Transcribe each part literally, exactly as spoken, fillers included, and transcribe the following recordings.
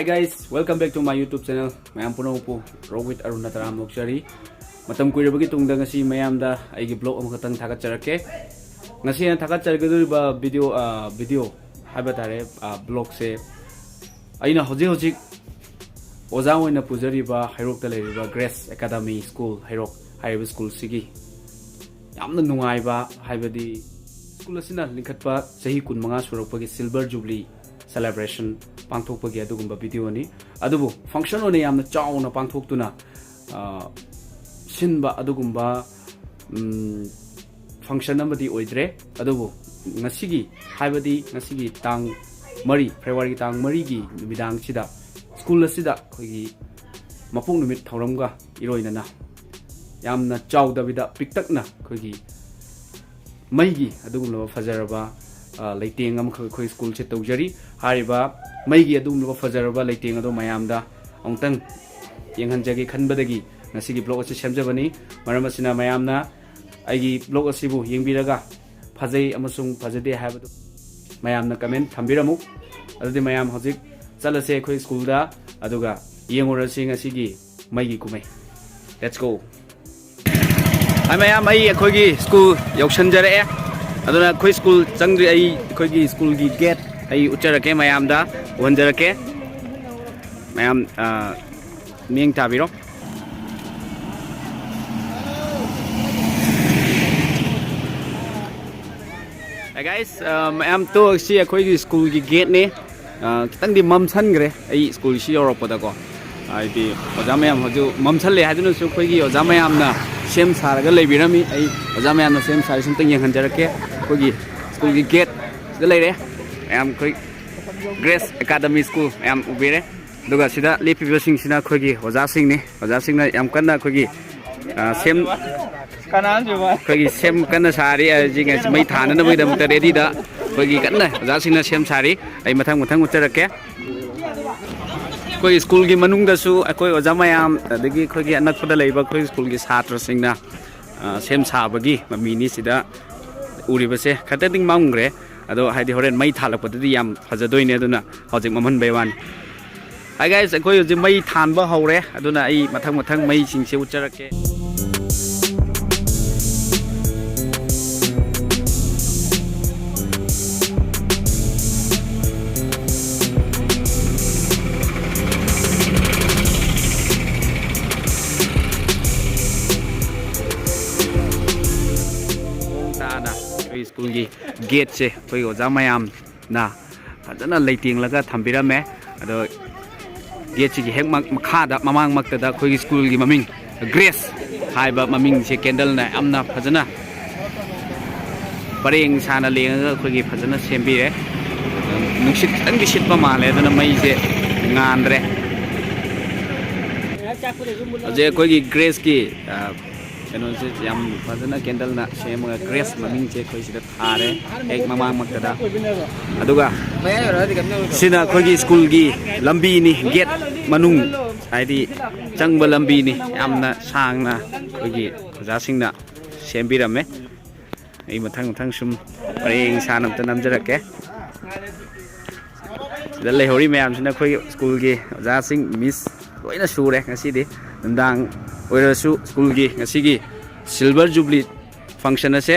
Hey guys, welcome back to my YouTube channel. ꯃꯌꯥꯝ ꯄꯨꯝꯅꯃꯛꯄꯨ Rock with Arunꯅ ꯇꯔꯥꯝꯅ ꯑꯣꯛꯆꯔꯤ꯫ ꯃꯇꯝ ꯀꯨꯏꯔꯕꯒꯤ ꯇꯨꯡꯗ ꯉꯁꯤ ꯃꯌꯥꯝꯗ ꯑꯩꯒꯤ vlog ꯑꯃꯈꯛꯇꯪ ꯊꯥꯒꯠꯆꯔꯛꯀꯦ꯫ ꯉꯁꯤ ꯑꯩꯅ ꯊꯥꯒꯠꯆꯔꯛꯀꯗꯧꯔꯤꯕ video, ꯑ, video ꯍꯥꯏꯕ ꯇꯥꯔꯦ, ꯑ, vlogꯁꯦ ꯑꯩꯅ ꯍꯧꯖꯤꯛ ꯍꯧꯖꯤꯛ ꯑꯣꯖꯥ ꯑꯣꯏꯅ ꯄꯨꯖꯔꯤꯕ ꯍꯩꯔꯣꯛꯇ ꯂꯩꯔꯤꯕ Grace Academy School, ꯍꯩꯔꯣꯛ ꯍꯥꯏꯔꯤꯕ schoolꯁꯤꯒꯤ ꯌꯥꯝꯅ ꯅꯨꯡꯉꯥꯏꯕ, ꯍꯥꯏꯕꯗꯤ school ꯑꯁꯤꯅ ꯂꯤꯡꯈꯠꯄ ꯆꯍꯤ ꯀꯨꯟꯃꯉꯥ ꯁꯨꯔꯛꯄꯒꯤ Silver Jubilee celebration ꯄꯥꯡꯊꯣꯛꯄꯒꯤ ꯑꯗꯨꯒꯨꯝꯕ videoꯅꯤ꯫ ꯑꯗꯨꯕꯨ function ꯑꯣꯏꯅ ꯌꯥꯝꯅ ꯆꯥꯎꯅ ꯄꯥꯡꯊꯣꯛꯇꯨꯅ, ꯑ, ꯁꯤꯟꯕ ꯑꯗꯨꯒꯨꯝꯕ, ꯎꯝ, function ꯑꯃꯗꯤ ꯑꯣꯏꯗ꯭ꯔꯦ꯫ ꯑꯗꯨꯕꯨ ꯉꯁꯤꯒꯤ, ꯍꯥꯏꯕꯗꯤ ꯉꯁꯤꯒꯤ ꯇꯥꯡ ꯃꯔꯤ, Februaryꯒꯤ ꯇꯥꯡ ꯃꯔꯤꯒꯤ ꯅꯨꯃꯤꯗꯥꯡꯁꯤꯗ school ꯑꯁꯤꯗ ꯑꯩꯈꯣꯏꯒꯤ ꯃꯄꯣꯛ ꯅꯨꯃꯤꯠ ꯊꯧꯔꯝꯒ ꯏꯔꯣꯏꯅꯅ ꯌꯥꯝꯅ ꯆꯥꯎꯗꯕꯤꯗ ꯄꯤꯛꯇꯛꯅ ꯑꯩꯈꯣꯏꯒꯤ ꯃꯩꯒꯤ ꯑꯗꯨꯒꯨꯝꯂꯕ ꯐꯖꯔꯕ, ꯑ, ꯂꯩꯇꯦꯡ ꯑꯃꯈꯛ ꯑꯩꯈꯣꯏ schoolꯁꯦ ꯇꯧꯖꯔꯤ꯫ ꯍꯥꯏꯔꯤꯕ ꯃꯩꯒꯤ ꯑꯗꯨꯒꯨꯝꯂꯕ ꯐꯖꯔꯕ ꯂꯩꯇꯦꯡ ꯑꯗꯣ ꯃꯌꯥꯝꯗ ꯑꯃꯨꯛꯇꯪ ꯌꯦꯡꯍꯟꯖꯒꯦ ꯈꯟꯕꯗꯒꯤ ꯉꯁꯤꯒꯤ vlog ꯑꯁꯤ ꯁꯦꯝꯖꯕꯅꯤ꯫ ꯃꯔꯝ ꯑꯁꯤꯅ ꯃꯌꯥꯝꯅ ꯑꯩꯒꯤ vlog ꯑꯁꯤꯕꯨ ꯌꯦꯡꯕꯤꯔꯒ ꯐꯖꯩ ꯑꯃꯁꯨꯡ ꯐꯖꯗꯦ ꯍꯥꯏꯕꯗꯨ ꯃꯌꯥꯝꯅ comment ꯊꯝꯕꯤꯔꯝꯃꯨ꯫ ꯑꯗꯨꯗꯤ ꯃꯌꯥꯝ ꯍꯧꯖꯤꯛ ꯆꯠꯂꯁꯦ ꯑꯩꯈꯣꯏ schoolꯗ, ꯑꯗꯨꯒ ꯌꯦꯡꯉꯨꯔꯁꯤ ꯉꯁꯤꯒꯤ ꯃꯩꯒꯤ ꯀꯨꯝꯍꯩ꯫ Let's go! ꯍꯥꯏ ꯃꯌꯥꯝ, ꯑꯩ ꯑꯩꯈꯣꯏꯒꯤ school ꯌꯧꯁꯟꯖꯔꯛꯑꯦ꯫ ꯑꯗꯨꯅ ꯑꯩꯈꯣꯏ school ꯆꯪꯗ꯭ꯔꯤ, ꯑꯩ ꯑꯩꯈꯣꯏꯒꯤ schoolꯒꯤ gate ꯑꯩ ꯎꯠꯆꯔꯛꯀꯦ ꯃꯌꯥꯝꯗ, ꯎꯍꯟꯖꯔꯛꯀꯦ꯫ ꯃꯌꯥꯝ, ꯑ, ꯃꯤꯠꯌꯦꯡ ꯇꯥꯕꯤꯔꯣ꯫ Hey guys, ꯑ, ꯃꯌꯥꯝ, ꯇꯣ, ꯁꯤ ꯑꯩꯈꯣꯏꯒꯤ schoolꯒꯤ gateꯅꯦ꯫ ꯑ, ꯈꯤꯇꯪꯗꯤ ꯃꯝꯁꯟꯈ꯭ꯔꯦ ꯑꯩ schoolꯁꯤ ꯌꯧꯔꯛꯄꯗꯀꯣ, ꯍꯥꯏꯗꯤ ꯑꯣꯖꯥ ꯃꯌꯥꯝ ꯍꯧꯖꯤꯛ ꯃꯝꯁꯜꯂꯦ ꯍꯥꯏꯗꯨꯅꯁꯨ ꯑꯩꯈꯣꯏꯒꯤ ꯑꯣꯖꯥ ꯃꯌꯥꯝꯅ ꯁꯦꯝ ꯁꯥꯔꯒ ꯂꯩꯕꯤꯔꯝꯃꯤ꯫ ꯑꯩ ꯑꯣꯖꯥ ꯃꯌꯥꯝꯅ ꯁꯦꯝ ꯁꯥꯔꯤꯁꯤ ꯑꯝꯇꯪ ꯌꯦꯡꯍꯟꯖꯔꯛꯀꯦ꯫ ꯑꯩꯈꯣꯏꯒꯤ schoolꯒꯤ gate ꯁꯤꯗ ꯂꯩꯔꯦ꯫ ꯃꯌꯥꯝ ꯑꯩꯈꯣꯏ Grace Academy School ꯃꯌꯥꯝ ꯎꯕꯤꯔꯦ꯫ ꯑꯗꯨꯒ ꯁꯤꯗ ꯂꯦꯞꯄꯤꯕꯁꯤꯡꯁꯤꯅ ꯑꯩꯈꯣꯏꯒꯤ ꯑꯣꯖꯥꯁꯤꯡꯅꯤ꯫ ꯑꯣꯖꯥꯁꯤꯡꯅ ꯌꯥꯝ ꯀꯟꯅ ꯑꯩꯈꯣꯏꯒꯤ, ꯑ, ꯁꯦꯝ, ꯀꯅꯥꯅꯣ ꯁꯤꯕꯣ? ꯑꯩꯈꯣꯏꯒꯤ ꯁꯦꯝ ꯀꯟꯅ ꯁꯥꯔꯤ꯫ ꯍꯧꯖꯤꯛ ꯃꯩ ꯊꯥꯅꯅꯕꯒꯤꯗꯃꯛꯇ readyꯗ ꯑꯩꯈꯣꯏꯒꯤ ꯀꯟꯅ ꯑꯣꯖꯥꯁꯤꯡꯅ ꯁꯦꯝ ꯁꯥꯔꯤ꯫ ꯑꯩ ꯃꯊꯪ ꯃꯊꯪ ꯎꯠꯆꯔꯛꯀꯦ꯫ ꯑꯩꯈꯣꯏ schoolꯒꯤ ꯃꯅꯨꯡꯗꯁꯨ ꯑꯩꯈꯣꯏ ꯑꯣꯖꯥ ꯃꯌꯥꯝ, ꯑꯗꯒꯤ ꯑꯩꯈꯣꯏꯒꯤ ꯑꯅꯛꯄꯗ ꯂꯩꯕ ꯑꯩꯈꯣꯏ schoolꯒꯤ ꯁꯥꯇ꯭ꯔꯁꯤꯡꯅ, ꯑ, ꯁꯦꯝ ꯁꯥꯕꯒꯤ ꯃꯃꯤꯅꯤ ꯁꯤꯗ ꯎꯔꯤꯕꯁꯦ꯫ ꯈꯇꯪꯗꯤ ꯃꯝꯈ꯭ꯔꯦ, ꯑꯗꯣ ꯍꯥꯏꯗꯤ ꯍꯣꯔꯦꯟ ꯃꯩ ꯊꯥꯜꯂꯛꯄꯗꯗꯤ ꯌꯥꯝ ꯐꯖꯗꯣꯏꯅꯦ, ꯑꯗꯨꯅ ꯍꯧꯖꯤꯛ ꯃꯝꯍꯟꯕꯩ ꯋꯥꯅꯤ꯫ Hi guys, ꯑꯩꯈꯣꯏ ꯍꯧꯖꯤꯛ ꯃꯩ ꯊꯥꯟꯕ ꯍꯧꯔꯦ, ꯑꯗꯨꯅ ꯑꯩ ꯃꯊꯪ ꯃꯊꯪ ꯃꯩꯁꯤꯡꯁꯦ ꯎꯠꯆꯔꯛꯀꯦ꯫ ꯃꯑꯣꯡ ꯇꯥꯅ ꯑꯩꯈꯣꯏ ꯁ꯭ꯀꯨꯜꯒꯤ ꯒꯦꯠꯁꯦ ꯑꯩꯈꯣꯏꯒꯤ ꯑꯣꯖꯥ ꯃꯌꯥꯝꯅ ꯐꯖꯅ ꯂꯩꯇꯦꯡꯂꯒ ꯊꯝꯕꯤꯔꯝꯃꯦ꯫ ꯑꯗꯣ ꯒꯦꯠꯁꯤꯒꯤ ꯍꯦꯛ ꯃ-, ꯃꯈꯥꯗ, ꯃꯃꯥꯡꯃꯛꯇꯗ ꯑꯩꯈꯣꯏꯒꯤ ꯁ꯭ꯀꯨꯜꯒꯤ ꯃꯃꯤꯡ ꯒ꯭ꯔꯦꯁ ꯍꯥꯏꯕ ꯃꯃꯤꯡꯁꯦ ꯀꯦꯟꯗꯜꯅ ꯌꯥꯝꯅ ꯐꯖꯅ ꯄꯔꯦꯡ ꯁꯥꯅ ꯂꯦꯡꯉꯒ ꯑꯩꯈꯣꯏꯒꯤ ꯐꯖꯅ ꯁꯦꯝꯕꯤꯔꯦ꯫ ꯅꯨꯡꯁꯤꯠ ꯈꯤꯇꯪꯗꯤ ꯁꯤꯠꯄ ꯃꯥꯜꯂꯦ, ꯑꯗꯨꯅ ꯃꯩꯁꯦ ꯉꯥꯟꯗ꯭ꯔꯦ꯫ ꯍꯧꯖꯤꯛ ꯑꯩꯈꯣꯏꯒꯤ ꯒ꯭ꯔꯦꯁꯀꯤ, ꯑ, ꯀꯩꯅꯣꯁꯦ ꯌꯥꯝ ꯐꯖꯅ ꯀꯦꯟꯗꯜꯅ ꯁꯦꯝꯃꯒ ꯒ꯭ꯔꯦꯁ ꯃꯃꯤꯡꯁꯦ ꯑꯩꯈꯣꯏ ꯁꯤꯗ ꯊꯥꯔꯦ, ꯍꯦꯛ ꯃꯃꯥꯡꯃꯛꯇꯗ꯫ ꯑꯗꯨꯒ ꯁꯤꯅ ꯑꯩꯈꯣꯏꯒꯤ ꯁ꯭ꯀꯨꯜꯒꯤ ꯂꯝꯕꯤꯅꯤ, ꯒꯦꯠ ꯃꯅꯨꯡ, ꯍꯥꯏꯗꯤ ꯆꯪꯕ ꯂꯝꯕꯤꯅꯤ꯫ ꯌꯥꯝꯅ ꯁꯥꯡꯅ ꯑꯩꯈꯣꯏꯒꯤ ꯑꯣꯖꯥꯁꯤꯡꯅ ꯁꯦꯝꯕꯤꯔꯝꯃꯦ꯫ ꯑꯩ ꯃꯊꯪ ꯃꯊꯪ ꯁꯨꯝ ꯄꯔꯦꯡ ꯁꯥꯅ ꯑꯝꯇ ꯅꯝꯖꯔꯛꯀꯦ꯫ ꯁꯤꯗ ꯂꯩꯍꯧꯔꯤ ꯃꯌꯥꯝꯁꯤꯅ ꯑꯩꯈꯣꯏꯒꯤ ꯁ꯭ꯀꯨꯜꯒꯤ ꯑꯣꯖꯥꯁꯤꯡ, ꯃꯤꯁ ꯂꯣꯏꯅ ꯁꯨꯔꯦ ꯉꯁꯤꯗꯤ꯫ ꯅꯨꯡꯗꯥꯡ ꯑꯣꯏꯔꯁꯨ ꯁ꯭ꯀꯨꯜꯒꯤ ꯉꯁꯤꯒꯤ ꯁꯤꯜꯚꯔ ꯖꯨꯕ꯭ꯂꯤ ꯐꯪꯁꯟ ꯑꯁꯦ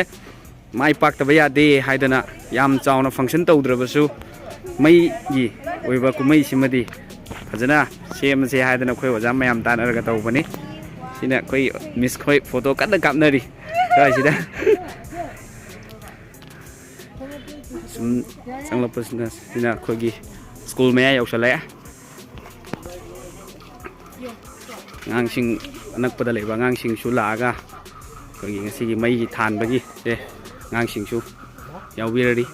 ꯃꯥꯏ ꯄꯥꯛꯇꯕ ꯌꯥꯗꯦ ꯍꯥꯏꯗꯅ ꯌꯥꯝ ꯆꯥꯎꯅ ꯐꯪꯁꯟ ꯇꯧꯗ꯭ꯔꯕꯁꯨ, ꯃꯩꯒꯤ ꯑꯣꯏꯕ ꯀꯨꯝꯍꯩꯁꯤꯃꯗꯤ ꯐꯖꯅ ꯁꯦꯝꯃꯁꯦ ꯍꯥꯏꯗꯅ ꯑꯩꯈꯣꯏ ꯑꯣꯖꯥ ꯃꯌꯥꯝ ꯇꯥꯟꯅꯔꯒ ꯇꯧꯕꯅꯤ꯫ ꯁꯤꯅ ꯑꯩꯈꯣꯏ ꯃꯤꯁ ꯈꯣꯏ ꯐꯣꯇꯣ ꯀꯟꯅ ꯀꯥꯞꯅꯔꯤ ꯁ꯭ꯋꯥꯏꯁꯤꯗ꯫ ꯁꯨꯝ ꯆꯪꯂꯛꯄꯁꯤꯅ, ꯁꯤꯅ ꯑꯩꯈꯣꯏꯒꯤ ꯁ꯭ꯀꯨꯜ ꯃꯌꯥ ꯌꯧꯁꯜꯂꯛꯑꯦ꯫ ꯑꯉꯥꯡꯁꯤꯡ, ꯑꯅꯛꯄꯗ ꯂꯩꯕ ꯑꯉꯥꯡꯁꯤꯡꯁꯨ ꯂꯥꯛꯑꯒ ꯑꯩꯈꯣꯏꯒꯤ ꯉꯁꯤꯒꯤ ꯃꯩꯒꯤ ꯊꯥꯟꯕꯒꯤ ꯁꯦ ꯑꯉꯥꯡꯁꯤꯡꯁꯨ ꯌꯥꯎꯕꯤꯔꯔꯤ꯫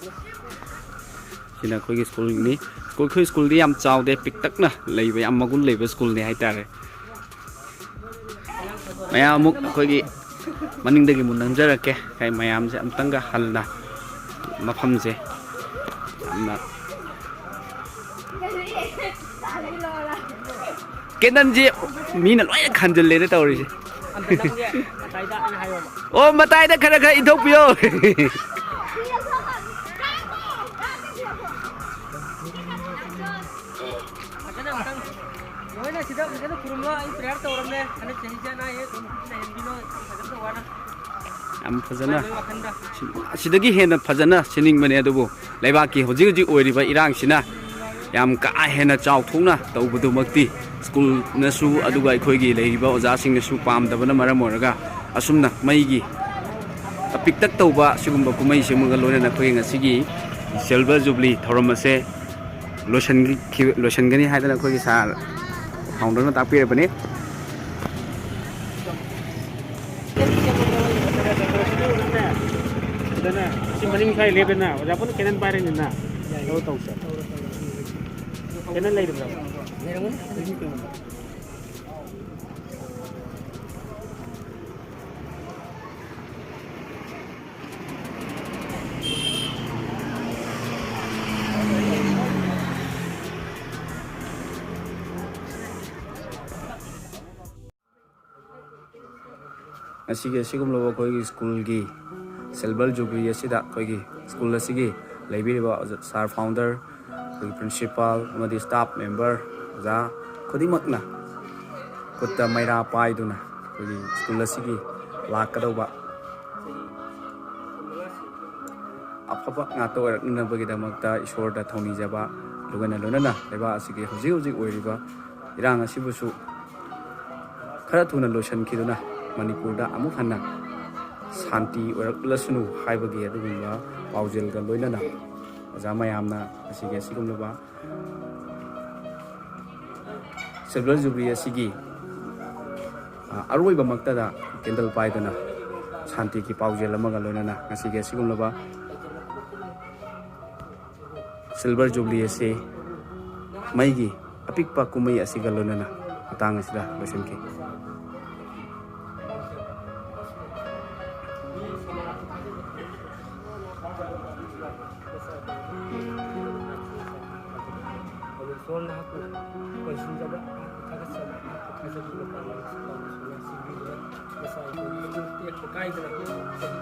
ꯁꯤꯅ ꯑꯩꯈꯣꯏꯒꯤ ꯁ꯭ꯀꯨꯜꯅꯤ꯫ ꯁ꯭ꯀꯨꯜ, ꯑꯩꯈꯣꯏ ꯁ꯭ꯀꯨꯜꯗꯤ ꯌꯥꯝ ꯆꯥꯎꯗꯦ, ꯄꯤꯛꯇꯛꯅ ꯂꯩꯕ, ꯌꯥꯝ ꯃꯒꯨꯟ ꯂꯩꯕ ꯁ꯭ꯀꯨꯜꯅꯤ ꯍꯥꯏꯇꯥꯔꯦ꯫ ꯃꯌꯥꯝ ꯑꯃꯨꯛ ꯑꯩꯈꯣꯏꯒꯤ ꯃꯅꯤꯡꯗꯒꯤ ꯑꯃꯨꯛ ꯅꯝꯖꯔꯛꯀꯦ꯫ ꯀꯩ ꯃꯌꯥꯝꯁꯦ ꯑꯝꯇꯪꯒ ꯍꯜꯂ ꯃꯐꯝꯁꯦ ꯌꯥꯝꯅ ꯀꯦꯟꯗꯜꯁꯦ ꯃꯤꯅ ꯂꯣꯏꯅ ꯈꯟꯖꯤꯜꯂꯦꯅ ꯇꯧꯔꯤꯁꯦ꯫ ꯑꯣ, ꯃꯇꯥꯏꯗ ꯈꯔ ꯈꯔ ꯏꯟꯊꯣꯛꯄꯤꯌꯣ꯫ ꯐꯖꯅ ꯑꯝꯇꯪ ꯁꯤꯗ ꯐꯖꯅ ꯈꯨꯔꯨꯝꯃꯣ, ꯑꯩ prayer ꯇꯧꯔꯝꯃꯦ꯫ ꯍꯟꯗꯛ ꯆꯍꯤꯁꯦ ꯑꯅꯥ ꯑꯌꯦꯛ ꯑꯗꯨꯝ ꯂꯩꯍꯟꯕꯤꯅꯣ, ꯐꯖꯅ ꯋꯥꯅ꯫ ꯌꯥꯝ ꯐꯖꯅ꯫ ꯃꯥꯏ ꯃꯥꯏ ꯋꯥꯈꯜꯗ꯫ ꯁꯤ-, ꯑꯁꯤꯗꯒꯤ ꯍꯦꯟꯅ ꯐꯖꯅ ꯁꯤꯟꯅꯤꯡꯕꯅꯦ, ꯑꯗꯨꯕꯨ ꯂꯩꯕꯥꯛꯀꯤ ꯍꯧꯖꯤꯛ ꯍꯧꯖꯤꯛ ꯑꯣꯏꯔꯤꯕ ꯏꯔꯥꯡꯁꯤꯅ ꯌꯥꯝ ꯀꯥ ꯍꯦꯟꯅ ꯆꯥꯎꯊꯣꯛꯅ ꯇꯧꯕꯗꯨꯃꯛꯇꯤ ꯁ꯭ꯀꯨꯜꯅꯁꯨ, ꯑꯗꯨꯒ ꯑꯩꯈꯣꯏꯒꯤ ꯂꯩꯔꯤꯕ ꯑꯣꯖꯥꯁꯤꯡꯅꯁꯨ ꯄꯥꯝꯗꯕꯅ ꯃꯔꯝ ꯑꯣꯏꯔꯒ, ꯑꯁꯨꯝꯅ ꯃꯩꯒꯤ ꯑꯄꯤꯛꯇꯛ ꯇꯧꯕ ꯁꯤꯒꯨꯝꯕ ꯀꯨꯝꯍꯩꯁꯤꯃꯒ ꯂꯣꯏꯅꯅ ꯑꯩꯈꯣꯏꯒꯤ ꯉꯁꯤꯒꯤ Silver Jubilee ꯊꯧꯔꯝ ꯑꯁꯦ ꯂꯣꯏꯁꯤꯟꯈꯤ-, ꯂꯣꯏꯁꯤꯟꯒꯅꯤ ꯍꯥꯏꯗꯅ ꯑꯩꯈꯣꯏꯒꯤ ꯁꯥꯔ ꯐꯥꯎꯟꯗꯔꯅ ꯇꯥꯛꯄꯤꯔꯕꯅꯤ꯫ ꯁꯤꯗꯅꯦ, ꯁꯤ ꯃꯅꯤꯡ ꯁ꯭ꯋꯥꯏ ꯂꯦꯞꯄꯦꯅ, ꯑꯣꯖꯥ ꯄꯨꯟꯅ ꯀꯦꯅꯟ ꯄꯥꯏꯔꯅꯤꯅ꯫ ꯇꯧ, ꯇꯧꯁꯦ꯫ ꯀꯦꯅꯟ ꯂꯩꯔꯤꯕ꯭ꯔꯣ? ꯉꯁꯤꯒꯤ ꯑꯁꯤꯒꯨꯝꯂꯕ ꯑꯩꯈꯣꯏꯒꯤ ꯁ꯭ꯀꯨꯜꯒꯤ Silver Jubilee ꯑꯁꯤꯗ ꯑꯩꯈꯣꯏꯒꯤ ꯁ꯭ꯀꯨꯜ ꯑꯁꯤꯒꯤ ꯂꯩꯕꯤꯔꯤꯕ ꯑꯣꯖꯥ, ꯁꯥꯔ ꯐꯥꯎꯟꯗꯔ, ꯑꯩꯈꯣꯏꯒꯤ ꯄ꯭ꯔꯤꯟꯁꯤꯄꯥꯜ ꯑꯃꯗꯤ ꯁ꯭ꯇꯥꯐ ꯃꯦꯝꯕꯔ, ꯑꯣꯖꯥ ꯈꯨꯗꯤꯡꯃꯛꯅ ꯈꯨꯠꯇ ꯃꯩꯔꯥ ꯄꯥꯏꯗꯨꯅ ꯑꯩꯈꯣꯏꯒꯤ ꯁ꯭ꯀꯨꯜ ꯑꯁꯤꯒꯤ ꯂꯥꯛꯀꯗꯧꯕ ꯑꯐꯕ ꯉꯥꯛꯇ ꯑꯣꯏꯔꯛꯅꯅꯕꯒꯤꯗꯃꯛꯇ ꯏꯁꯣꯔꯗ ꯊꯧꯅꯤꯖꯕ, ꯂꯣꯏꯅ ꯂꯣꯏꯅꯅ ꯂꯩꯕꯥꯛ ꯑꯁꯤꯒꯤ ꯍꯧꯖꯤꯛ ꯍꯧꯖꯤꯛ ꯑꯣꯏꯔꯤꯕ ꯏꯔꯥꯡ ꯑꯁꯤꯕꯨꯁꯨ ꯈꯔ ꯊꯨꯅ ꯂꯣꯏꯁꯤꯟꯈꯤꯗꯨꯅ ꯃꯅꯤꯄꯨꯔꯗ ꯑꯃꯨꯛ ꯍꯟꯅ ꯁꯥꯟꯇꯤ ꯑꯣꯏꯔꯛꯂꯁꯅꯨ ꯍꯥꯏꯕꯒꯤ ꯑꯗꯨꯒꯨꯝꯕ ꯄꯥꯎꯖꯦꯜꯒ ꯂꯣꯏꯅꯅ ꯑꯣꯖꯥ ꯃꯌꯥꯝꯅ ꯉꯁꯤꯒꯤ ꯑꯁꯤꯒꯨꯝꯂꯕ Silver Jubilee ꯑꯁꯤꯒꯤ, ꯑ, ꯑꯔꯣꯏꯕꯃꯛꯇꯗ ꯀꯦꯟꯗꯜ ꯄꯥꯏꯗꯨꯅ ꯁꯥꯟꯇꯤꯒꯤ ꯄꯥꯎꯖꯦꯜ ꯑꯃꯒ ꯂꯣꯏꯅꯅ ꯉꯁꯤꯒꯤ ꯑꯁꯤꯒꯨꯝꯂꯕ Silver Jubilee ꯑꯁꯤ ꯃꯩꯒꯤ ꯑꯄꯤꯛꯄ ꯀꯨꯝꯍꯩ ꯑꯁꯤꯒ ꯂꯣꯏꯅꯅ ꯃꯇꯥꯡ ꯑꯁꯤꯗ ꯂꯣꯏꯁꯤꯟꯈꯤ꯫ ꯑꯗꯨ ꯏꯁꯣꯔ ꯅꯍꯥꯛꯄꯨ ꯀꯣꯟꯁꯤꯟꯖꯕ, ꯅꯍꯥꯛꯄꯨ ꯊꯥꯒꯠꯆꯕ, ꯅꯍꯥꯛꯄꯨ ꯊꯥꯖꯕꯤꯕ ꯄꯥꯡꯒꯜ ꯑꯁꯤ ꯇꯧꯕꯁꯨ ꯅꯨꯡꯁꯤꯕꯤꯗꯨꯅ ꯉꯁꯥꯏ ꯑꯩꯈꯣꯏ ꯁ꯭ꯀꯨꯜ ꯇꯦꯛꯄ ꯀꯥꯏꯗꯅ ꯆꯍꯤ